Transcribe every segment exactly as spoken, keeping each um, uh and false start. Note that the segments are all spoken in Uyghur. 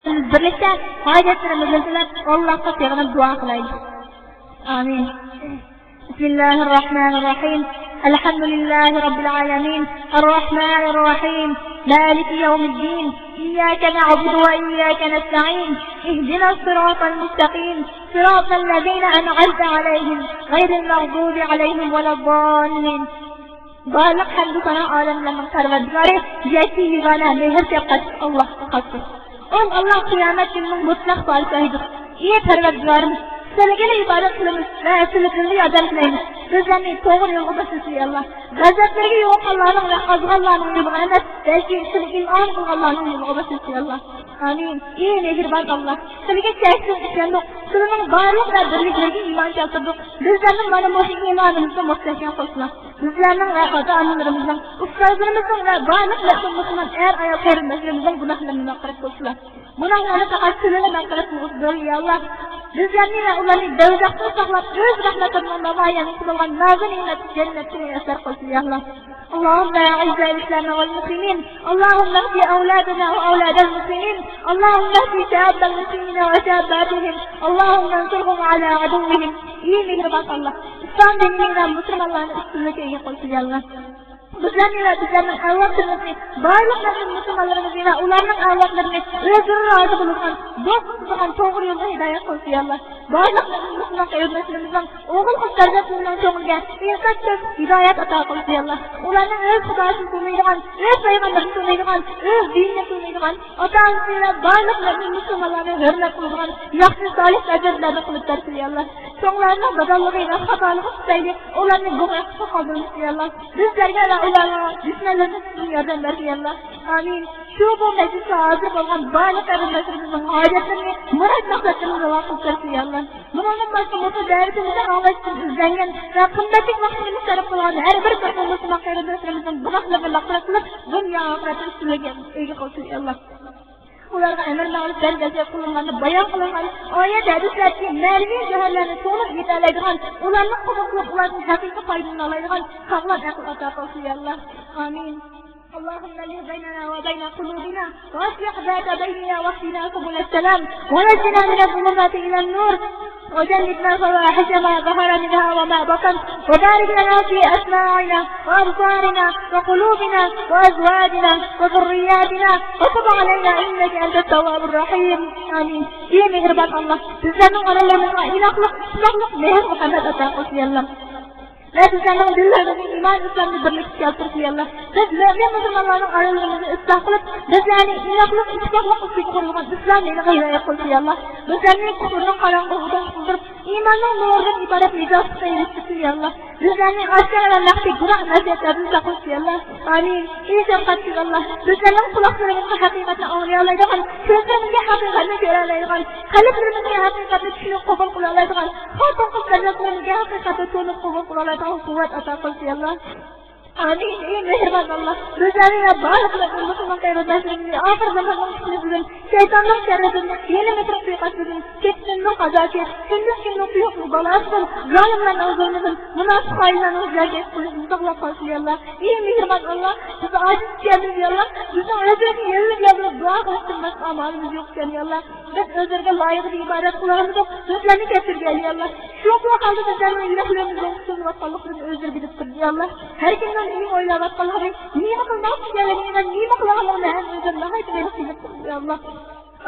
بىرلىكتە ھاجەتلىرىمىزنى تىلەپ، ئاللاھقا سېغىنىپ دۇئا قىلايلى. ئامىن. بسم الله الرحمن الرحيم. الحمد لله رب العالمين. الرحمن الرحيم. مالك يوم الدين. إياك نعبد وإياك نستعين. اهدنا الصراط المستقيم. صراط الذين أنعمت عليهم غير المغضوب عليهم ولا الضالين. بارلىق ھەمدۇ سانا ئالەملەرنىڭ پەرۋەردىگارى، يەككە يېگانە مېھىر شەپقەتلىك ئاللاھقا خاستۇر. ئۇ ئاللاھ قىيامەت كۈنىنىڭ مۇتلەق پادىشاھىدۇر. ئى پەرۋەردىگارىم، سىلىگىلا ئىبادەت قىلىمىز ۋە سىلىدىنلا ياردەم تىلەيمىز. بىزلەرنى توغرا يولغا باشلىسۇن، يا ئاللاھ. غەزەپلىرىگە يولۇققانلارنىڭ ۋە ئازغانلارنىڭ يولىغا ئەمەس، بەلكى سىلىگە ئىنئام قىلغانلارنىڭ يولىغا باشلىسۇن، يا ئاللاھ. ئامىن. ئى مېھرىبان ئاللاھ، سىلىگە چەكسىز ئىشەندۇق. سىلىنىڭ بارلىق ۋە بىرلىكلىرىگە ئىمان كەلتۈردۇق. بىزلەرنىڭ مانا مۇشۇ ئىمانىمىزنى مۇستەھكەم قىلسىلا. بىزلەرنىڭ ۋە ئاتا-ئانىلىرىمىزنىڭ، ئۇستازلىرىمىزنىڭ ۋە بارلىق مۆمىن مۇسۇلمان ئەر-ئايال قېرىنداشلىرىمىزنىڭ گۇناھلىرىنى مەغپىرەت قىلسىلا. بۇنىڭ ھەققىدە پەقەت سىلىلا مەغپىرەت قىلغۇچىدۇر، يا ئاللاھ. بىزلەرنى ۋە ئۇلارنى دوزاختىن ساقلاپ، ئۆز رەھمىتىڭنىڭ نامايەنلىكى بولغان نازۇنېمەت جەننەتتە مۇيەسسەر قىلسىلا، يا ئاللاھ. اللهم أعز الإسلام والمسلمين. اللهم اهد أولادنا وأولاد المسلمين. اللهم اهد شباب المسلمين وشاباتهم. اللهم انصرهم على عدوهم. ئى مېھرىبان ئاللاھ، ئىسلام دىنىنى ۋە مۇسۇلمانلارنى ئۈستۈنلۈككە ئىگە قىلسىلا، يا ئاللاھ. بىزلەرنى ۋە بىزلەرنىڭ ئەۋلادلىرىمىزنى، بارلىق مۆمىن مۇسۇلمانلىرىمىزنى ۋە ئۇلارنىڭ ئەۋلادلىرىنى ئۆزلىرى رازى بولىدىغان، دوست تۇتىدىغان توغرا يولغا ھىدايەت قىلسىلا، يا ئاللاھ. بارلىق مۆمىن مۇسۇلمان قېرىنداشلىرىمىزنىڭ ئوغۇل-قىز پەرزەنتلىرىنىڭ كۆڭلىگە ئېغىر كۆپ ھىدايەت ئاتا قىلسىلا، يا ئاللاھ. ئۇلارنى ئۆز خۇداسىنى تونۇيدىغان، ئۆز پەيغەمبىرىنى تونۇيدىغان، ئۆز دىنىنى تونۇيدىغان، ئاتا-ئانىسى ۋە بارلىق مۆمىن مۇسۇلمانلارنى ھۆرمەت قىلىدىغان ياخشى، سالىھ پەرزەنتلەرنى قىلىپ بەرسىلا، يا ئاللاھ. چوڭلارنىڭ نادانلىقى ۋە خاتالىقى تۈپەيلى ئۇلارنى گۇمراھلىقتا قالدۇرمىسىلا، يا ئاللاھ. بىزلەرگە ۋە ئۇلارغا دۈشمەنلىرىمىز ئۈچۈن ياردەم بەرسىلا، يا ئاللاھ. ئامىن. شۇ بۇ مەجلىسكە ھازىر بولغان بارلىق قېرىنداشلىرىمىزنىڭ ھاجەتلىرىنى، مۇراد مەقسەتلىرىنى راۋان قىلىپ بەرسىلە، يا ئاللاھ. بۇنىڭدىن باشقا مۇشۇ دەۋىتىمىزنى ئاڭلاش ئۈچۈن ئىزدەنگەن ۋە قىممەتلىك ۋاقتىمىزنى سەرپ قىلغان ھەر بىر مۆمىن مۇسۇلمان قېرىنداشلىرىمىزنىڭ گۇناھلىرىنى مەغپىرەت قىلىپ، دۇنيا ئاخىرەتتە ئۈستۈنلۈككە ئىگە قىلسىلا، يا ئاللاھ. ئۇلارغا ئەمر مەغرۇپ ۋە نەھى قىلىنغاندا بايان قىلىنغان ئايەت ھەدىسلەردىكى مەنىۋى جەۋھەرلەرنى تونۇپ يېتەلەيدىغان، ئۇلارنى قوبۇل قىلىپ، ئۇلاردىن ھەقىقىي پايدىلىنالايدىغان ساغلام ئەقىل ئاتا قىلسىلا، يا ئاللاھ. ئامىن. اللهم ألف بيننا وبين قلوبنا وأصلح ذات بيننا واهدنا سبل السلام ونجنا من الظلمات إلى النور وجنبنا فواحش ما ظهر منها وما بطن وبارك لنا في أسماعنا وأبصارنا وقلوبنا وأزواجنا وذرياتنا وتب علينا إنك أنت التواب الرحيم. آمين. ئى مېھرىبان ئاللاھ، بىزلەرنىڭ ئارىلىرىمىزغا ئىناقلىق، ئىتتىپاقلىق، مېھىر-مۇھەببەت ئاتا قىلسىلا، يا ئاللاھ. ۋە بىزلەرنىڭ دىللىرىمىزنى ئىمان ئىسلامدا بىرلىككە كەلتۈرسىلە، يا ئاللاھ. بىز مۆمىن مۇسۇلمانلارنىڭ ئارىلىرىمىزنى ئىسلاھ قىلىپ، بىزلەرنى ئىناقلىق، ئىتتىپاقلىق ئۈستىگە قۇرۇلغان ئىسلام دىنىغا ھىدايەت قىلسىلە، يا ئاللاھ. بىزلەرنى كۇفرنىڭ قاراڭغۇلۇقىدىن قۇتۇلدۇرۇپ، ئىماننىڭ نۇرىدىن ئىبارەت نىجاتلىققا ئېرىشتۈرسىلە، يا ئاللاھ. بىزلەرنى ئاشكارا ۋە مەخپىي گۇناھ مەسىيەتلەردىن ساقلىسىلە، يا ئاللاھ. ئامىن. ئى شەپقەتلىك ئاللاھ، بىزلەرنىڭ قۇلاقلىرىمىزغا ھەقىقەتنى ئاڭلىيالايدىغان، كۆزلىرىمىزگە ھەقىقەتنى كۆرەلەيدىغان، قەلبلىرىمىزگە ھەقىقەتنى چۈشىنىپ قوبۇل قىلالايدىغان، خوتۇن-قىز پەرزەنتلىرىمىزگە ھەقىقەتنى تونۇپ قوبۇل قىلالايدىغان قۇۋۋەت ئاتا قىلسىلە، يا ئاللاھ. ئامىن. ئى مېھرىبان ئاللاھ، بىزلەرنى ۋە بارلىق مۆمىن مۇسۇلمان قېرىنداشلىرىمىزنى ئاخىر زاماننىڭ پىتنىسىدىن، شەيتاننىڭ شەررىدىن، ھىيلە-مىكىر سۇيىقەستىدىن، كېچىسىنىڭ قازاسى، كۈندۈز كۈننىڭ تۇيۇقسىز بالاسىدىن، زالىملارنىڭ زۇلمىدىن، مۇناپىق خائىنلارنىڭ زىيانكەشلىك قىلىشىدىن ساقلاپ قالسىلە، يا ئاللاھ. ئى مېھرىبان ئاللاھ، بىز ئاجىز ئىكەنمىز، يا ئاللاھ. بىزنىڭ ئۆزىمىزنى يېزىپ يالۋۇرۇپ دۇئا قىلىشتىن باشقا ئامالىمىز يوق ئىكەن، يا ئاللاھ. بىز ئۆزلىرىگە لايىقىدا ئىبادەت قىلالمىدۇق، بىزلەرنى كەچۈرگەيلى، يا ئاللاھ. شۇ بۇ ھالدا بىزلەرنىڭ يۈرەكلىرىمىزنىڭ قۇتۇلۇۋاتقانلىقىنى ئۆزلىرى بىلىپ تۇرىدۇ، يا ئاللاھ. ھەر كىمنىڭ نېمە ئويلاۋاتقانلىقىنى، نېمە قىلماقچى ئىكەنلىكىنى ۋە نېمە قىلىدىغانلىقىنى ھەم ئۆزلىرى ناھايىتى بىلىپ تۇرىدۇ، يا ئاللاھ.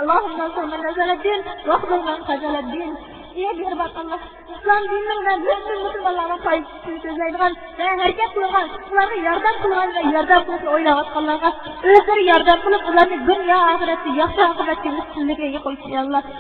اللهم انصر من نصر الدين واخذل من خذل الدين. ئى مېھرىبان ئاللاھ، ئىسلام دىنىنىڭ ۋە مۆمىن مۇسۇلمانلارنىڭ پايدىسى ئۈچۈن سۆزلەيدىغان ۋە ھەرىكەت قىلىدىغان، ئۇلارغا ياردەم قىلغان ۋە ياردەم قىلىشنى ئويلاۋاتقانلارغا ئۆزلىرى ياردەم قىلىپ، ئۇلارنى دۇنيا ئاخىرەتتە ياخشى ئاقىۋەتكە ئېرىشكۈنلۈكىگە قويسۇن، يا ئاللاھ.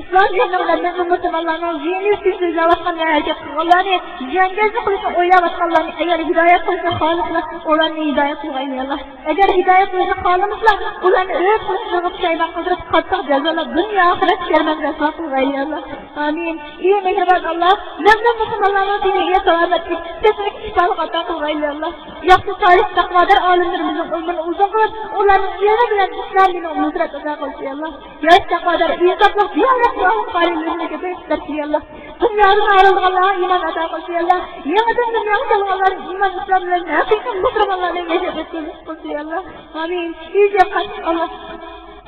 ئىسلام دىنىنىڭ ۋە مۆمىن مۇسۇلمانلارنىڭ زىيىنى ئۈچۈن سۆزلەۋاتقان ۋە ھەرىكەت قىلغانلارنى، زىيانكەشلىك قىلىشنى ئويلاۋاتقانلارنى، ئەگەر ھىدايەت قىلىشنى خالىسىلا، ئۇلارنى ھىدايەت قىلغايلى، يا ئاللاھ. ئەگەر ھىدايەت قىلىشنى خالىمىسىلا، ئۇلارنى ئۆز قىلمىشلىرىغا پۇشايمان قىلدۇرۇپ، قاتتىق جازالاپ، دۇنيا ئاخىرەت شەرمەن رەسۋا قىلغايلى، يا ئاللاھ. ئامىن. ئى مېھرىبان ئاللاھ، مۆمىن مۇسۇلمانلارنىڭ دىنىغا سالامەتلىك، تىنچلىق، شىپالىق ئاتا قىلغايلى، يا ئاللاھ. ياخشى سالىھ تەقۋادار ئالىملىرىمىزنىڭ ئۆمرىنى ئۇزۇن قىلىپ، ئۇلارنىڭ ئىلمى بىلەن ئىسلام دىنىغا نۇسرەت ئاتا قىلسىلە، يا ئاللاھ. ياش تەقۋادار، ئىنساپلىق، دىيانەتلىك ئالىم قارىلىرىنى كۆپەيتىپ بەرسىلە، يا ئاللاھ. دۇنيادىن ئايرىلغانلارغا ئىمان ئاتا قىلسىلە، يا ئاللاھ. يېڭىدىن دۇنياغا كەلگەنلەرنى ئىمان ئىسلام بىلەن ھەقىقىي مۇسۇلمانلارنى ياشاپ ئۆتكۈزۈپ قىلسىلە، يا ئاللاھ. ئامىن. ئى شەپقەتلىك ئاللاھ.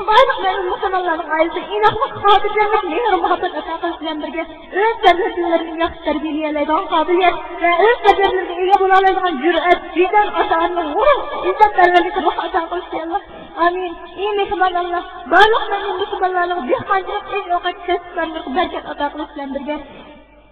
بارلىق مەمۇن مۇسۇلمانلارنىڭ ئائىلىسىگە ئىناقلىق، خاتىرجەملىك، مېھىر-مۇھەببەت ئاتا قىلىش بىلەن بىرگە، ئۆز پەرزەنتلىرىنى ياخشى تەربىيەلىيەلەيدىغان قابىلىيەت ۋە ئۆز پەرزەنتلىرىگە ئىگە بولالايدىغان جۈرئەت، ۋىجدان، ئاتا-ئانىنىڭ غۇرۇر، ئىززەتپەرۋەرلىك روھ ئاتا قىلىش، يا ئاللا. ئامىن. ئى مېھرىبان ئاللا، بارلىق مەمۇن مۇسۇلمانلارنىڭ دېھقانچىلىق، ئىش-ئوقەت، كەسىپ-كارلىرىغا بەرىكەت ئاتا قىلىش بىلەن بىرگە،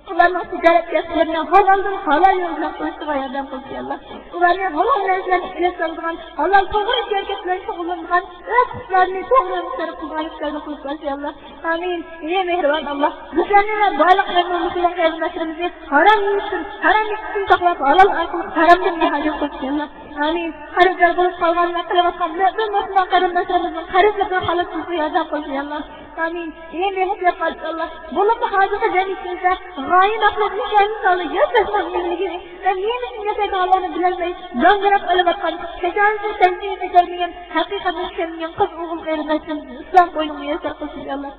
ئۇلارنىڭ تىجارەت كەسىپلىرىنى ھالالدىن ھالال يول بىلەن قىلىشىغا ياردەم قىلسۇن، يا ئاللا. ئۇلارنى ھالال نەرسىلەرنى ئېلىپ سالىدىغان، ھالال توغرا ئىش-ھەرىكەت بىلەن شۇغۇللىنىدىغان، ئۆز ئىقتىدارىنى توغرا يولغا سەرپ قىلىدىغان كىشىلەردىن قىلىپ بەرسۇن، يا ئاللا. ئامىن. ئى مېھرىبان ئاللا، بىزلەرنى ۋە بارلىق مەمۇن مۇسۇلمان قېرىنداشلىرىمىزنى ھارام يېيىشتىن، ھارام ئىچىشتىن ساقلاپ، ھالال ئارقىلىق ھارامدىن مەھرۇم قىلسۇن، يا ئاللا. ئامىن. قەرزدار بولۇپ قالغان ۋە قېلىۋاتقان مەمۇن مۇسۇلمان قېرىنداشلىرىمىزنىڭ قەرزلىرىدىن خالاس قىلىشىغا ياردەم قىلسۇن، يا ئاللا. ئامىن. ئى مېھرىبان ئاللا، بولۇپمۇ ھازىرقى جەمئىيىتىمىزدە غايە مەقسەت نىشانى سالدى ياش ئەسۋاب ئىگىلىكىنى ۋە نېمە ئۈچۈن ياشايدىغانلىقىنى بىلەلمەي، گاڭگىراپ ئېلىۋاتقان، كاشالىسىنى تەنزىمگە كۆتۈرمىگەن، ھەقىقەتنى چۈشەنمىگەن قىز ئوغۇل قېرىنداشلىرىمىزنى ئىسلام قوينىغا مۇيەسسەر قىلسۇن، يا ئاللا.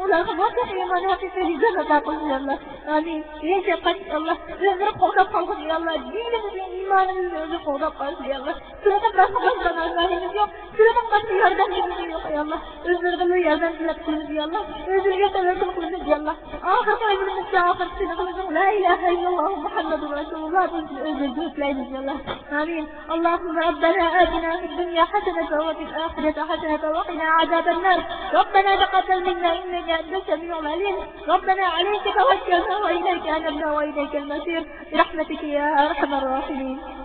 ئۇلارغا مۇۋاپىق ئىمان ھەقىقىي ۋىجدان ئاتا قىلسۇن، يا ئاللا. ئامىن. ئى شەپقەتلىك ئاللا، ئۆزلىرى قوغداپ قالغۇچى، يا ئاللا، دىنىمىزنى، ئىمانىمىزنى ئۆزى قوغداپ قالسۇن، يا ئاللا. سىلەردىن باشقا باشقا نازارىمىز يوق. سىلەردىن باشقا ياردەمچىمىز يوق، يا ئاللا. ئۆزلىرىدىنلا ياردەم تەلەپ قىلىمىز، يا ئاللا. ئۆزلىرىگە تەۋەككۈل قىلىمىز، يا ئاللا. ئاخىرقى ئۆمرىمىزدە ئاخىرقى سىنىقىمىزنىڭ لا ئىلاھە ئىللاللاھۇ مۇھەممەدۇر رەسۇلۇللاھ بولۇشىنى ئۆزلىرىدىن تىلەيمىز، يا ئاللا. ئامىن. اللهم ربنا آتنا في الدنيا حسنة وفي الآخرة حسنة وقنا عذاب النار. ربنا تقبل منا إنك أنت السميع العليم. ربنا عليك توكلنا وإليك أنبنا وإليك المصير. برحمتك يا أرحم الراحمين.